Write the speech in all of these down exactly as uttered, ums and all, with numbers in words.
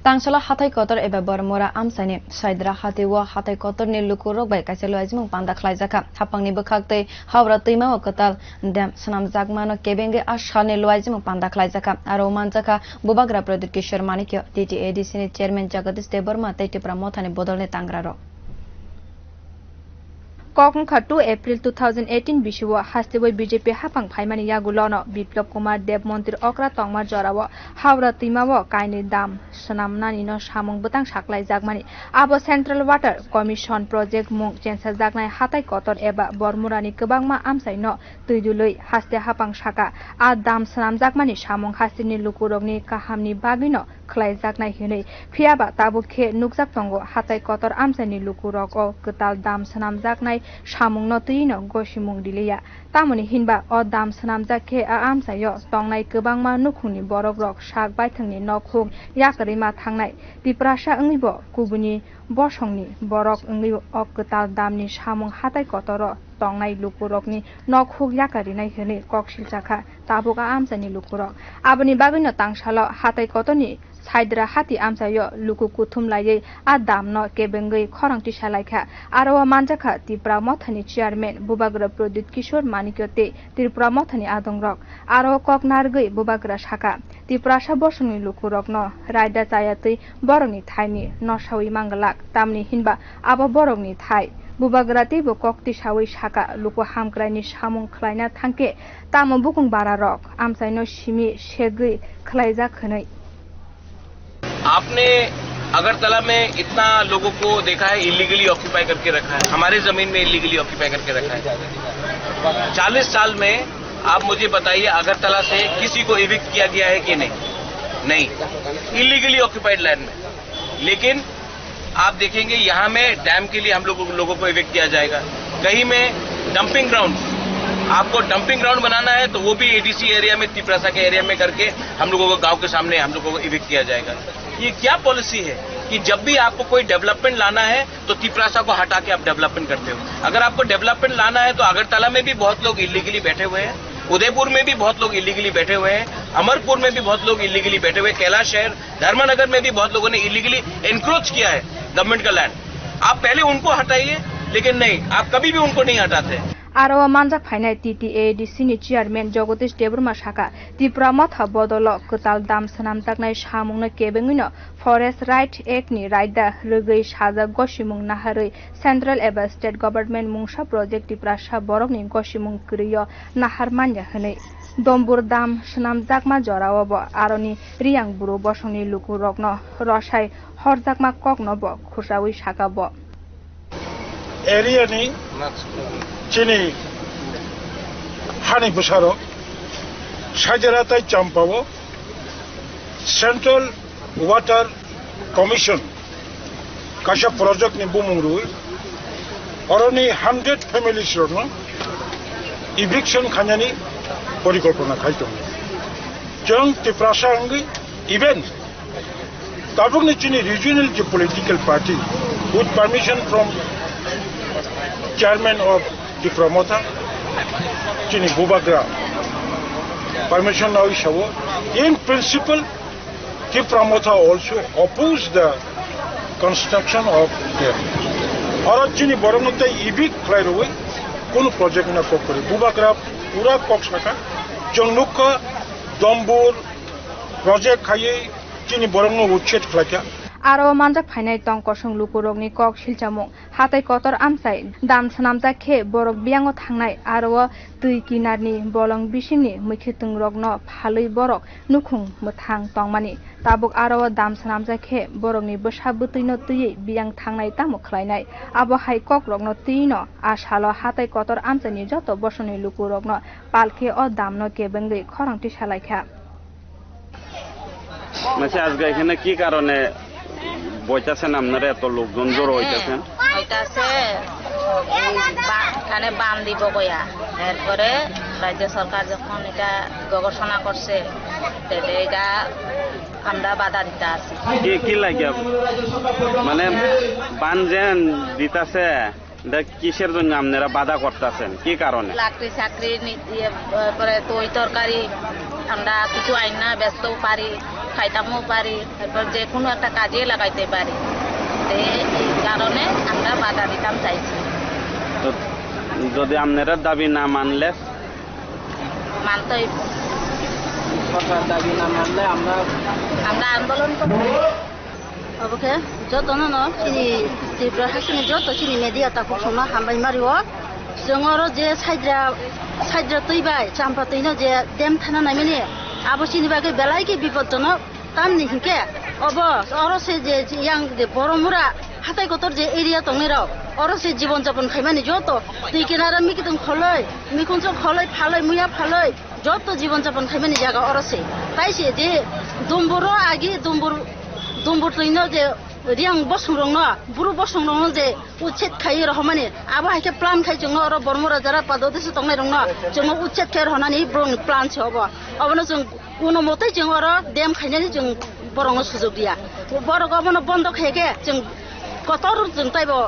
Tangsalo hathai kotor eba Bormura amchaini Saidra hati o hathai kotorni lukurok bai kaisa luaijimung panda khlaijakha. Haphangni bwkhak tei Howrah twima o kwtal dam swnamjakmano kebengwi a salni luaijimung panda khlaijakha. Aro manjakha Bubagra Pradyut Kishore Manikya, T T A D C ni chairman Jagadish Debbarma tei Tipra Mothani bodolni tangrarok. Kok wngkha two April two thousand eighteen bisio haste bai B J P haphang phaimani yagulono Biplab Kumar Deb montri okra tongma jorao Howrah twima o kainwi dam swnamnanino samung bwtang saklaijakmani. Abo Central Water Commission project mung chensajaknai hathai kotor eba Bormurani kwbangma amchaino twi dului haste haphang saka. A dam swnamjakmani samung hasteni lukurokni kahamni bagwino khlaijaknai hwnwi. Phiyaba tabuk khe nukjak tongo, hathai kotor amchaini lukurok o kwtal dam swnamjaknai samungno twino gosimung riliya. Tamoni hinba o dam swnamjak khe a amchaio tongnai kwbangma nukhungni borokrok sak baithangni nok huk yakarwi ma thangnai. Tiprasa wngwibo kubuni bosongni borok wngwi o kwtal damni samung hathai kotoro tongnai lukurokni nok huk yakarinai hwnwi kok silchakha tabuk a amchaini lukurok. Aboni bagwino tangsalo hathai kotorni Saidra hati amchaio luku kuthum laiwi a damno kebengwi khorang tisalaikha. Aro o manjakha Tipra Mothani chairman Bubagra Pradyut Kishore Manikya tei Tripura Mothani adongrok. Aro kok narwgwi Bubagra saka, Tiprasa bosongni lukurokno raida chaya twi borokni thaini nosawi manglak, tamni hinba abo borokni thai. Bubagra teibo kok tisawi saka, luku hamkraini samung khlaina thangkhe tamo bukung bararok amchaino simi segwi khlaijak hwnwi. आपने अगरतला में इतना लोगों को देखा है, illegally occupy करके रखा है, हमारे जमीन में इलीगली ऑक्यूपाई करके रखा है। चालीस साल में आप मुझे बताइए, अगरतला से किसी को इविक्ट किया गया है कि नहीं? नहीं, इलीगली ऑक्यूपाइड लैंड में। लेकिन आप देखेंगे, यहाँ में डैम के लिए हम लोग, लोगों को इविक्ट किया जाएगा। कहीं में डंपिंग ग्राउंड, आपको डंपिंग ग्राउंड बनाना है तो वो भी एडीसी एरिया में, तिपरासा के एरिया में करके हम लोगों को, गांव के सामने हम लोगों को इविक्ट किया जाएगा। ये क्या पॉलिसी है कि जब भी आपको कोई डेवलपमेंट लाना है तो तिपरासा को हटा के आप डेवलपमेंट करते हो? अगर आपको डेवलपमेंट लाना है तो अगरतला में भी बहुत लोग इलीगली बैठे हुए हैं, उदयपुर में भी बहुत लोग इलीगली बैठे हुए हैं, अमरपुर में भी बहुत लोग इलीगली बैठे हुए हैं, कैलाश शहर, धर्मनगर में भी बहुत लोगों ने इलीगली एनक्रोच किया है गवर्नमेंट का लैंड। आप पहले उनको हटाइए, लेकिन नहीं, आप कभी भी उनको नहीं हटाते। Aro o manjak phainai T T A D C ni chairman Jagadish Debbarma saka, Tipra Motha bodolo kwtal dam swnamjaknai samungno kebengwino Forest Right Act ni raida rwgwi sajak gosimung naharwi central eba state government mungsa project Tiprasa borokni gosimung kwrwio nahar manya hwnwi. Dombur dam swnamjakma jorao bo aroni Riyang bru bosongni lukurokno rosai horjakma kokno bo khursawi saka bo. Area ni chini hani bwsarok Saidara tai Champao Central Water Commission kaisa project ni bumung rwi oroni hundred families rokno eviction khainani porikolpona khai tongo. Chwng Tiprasa wngwi even tabukni chini regional je political party with permission from chairman of Tipra Motha, chini Bubagra permission nawi sao, in principle Tipra Motha also oppose the construction of dam. Oro chini borokno tei evict khlai rwui kunu project na kok kwrwi. Bubagra pura kok saka, chwng nukha Dombur project khaiwi chini borokno ucched khlaikha. Aro manjak phainai tong kosong lukurokni kok silchamung. Hatai kotor amchai dam swnamjak khe borok biyango thangnai, aro o twi kinarni bolong bisingni mwkhwtwng rokno phalwi borok nukhung mwthang tongmani. Tabuk aro o dam swnamjak khe borokni bwsa bwtwino twiwi biyang thangnai tamo khlainai. Abo hai kok rokno twino a salo hatai kotor amchaini joto bosongni lukurokno pal khe o damno kebengwi khorang tisalaikha. আচ্ছা, আজকে এখানে কি কারণে বইতাছেন আপনারা, এত লোকজন জড়ো হইতাছেন? এটা আছে, এই বা-, এখানে বান দিব কইয়া, এরপরে রাজ্য সরকার যখন এটা ঘোষণা করছে, তাহলে এটা আমরা বাধা দিতে আছি। কি, কি লাগে? মানে, বান যেন দিতাছে, এটা কিসের জন্য আপনারা বাধা করতেছেন? কি কারণে? লাকড়ি চাকরি নি-, ইয়ে, পরে তৈ তরকারি আমরা কিছু আইন না বেচতেও পারি, খাইতামও পারি, তারপর যে কোনো একটা কাজে লাগাইতে পারি। তো এই কারণে আমরা বাধা দিতাম চাইছি। তো যদি আপনারা দাবি না মানলে? মানতে হইব। সরকার দাবি না মানলে আমরা আমরা আন্দোলন করব। Obo khe jotono no chini Tripura hasini joto chini media takhuk songno hambai mario. Chwng oro je saidra, saidra twi bai champa twi no je dam thana naimani, abo chini bagwi belai khe bipodjonok. Tamni hinkhe obo oro se je yang je Boromura hatai kotor je area tongnai rok, oro se jibon japon khaimani joto twi kinara mikitwng kholoi, mikhunchuk kholoi, phaloi, muya phaloi, joto jibon japon khaimani jaga oro se. Tai se je Dumburo agi Dumbur, Dumbur twino je Riang bosong rokno, buru bosong rokno je uchet khai rohormani, abo hai khe plan khai chwngno oro Bormo Raja Rapa Dodesi tongnai rokno chwngno uchet khai rohornani borokni plan se obo. Obono chwng kuno motoi chwng oro dam khainani chwng borokno sujok riya. Borok obono bondo khai khe chwng kotor chwng taibo,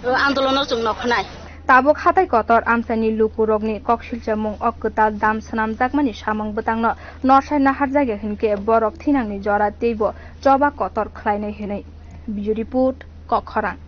o, andolono chwng nokhnai. Tabuk hatai kotor amchaini lukurokni koksilchamung o kwtal dam swnamjakmani samung bwtangno norsai naharjakya hinkhe borok thinangni jora teibo choba kotor khlainai hwnwi. Bureau Report, Kokkhorang.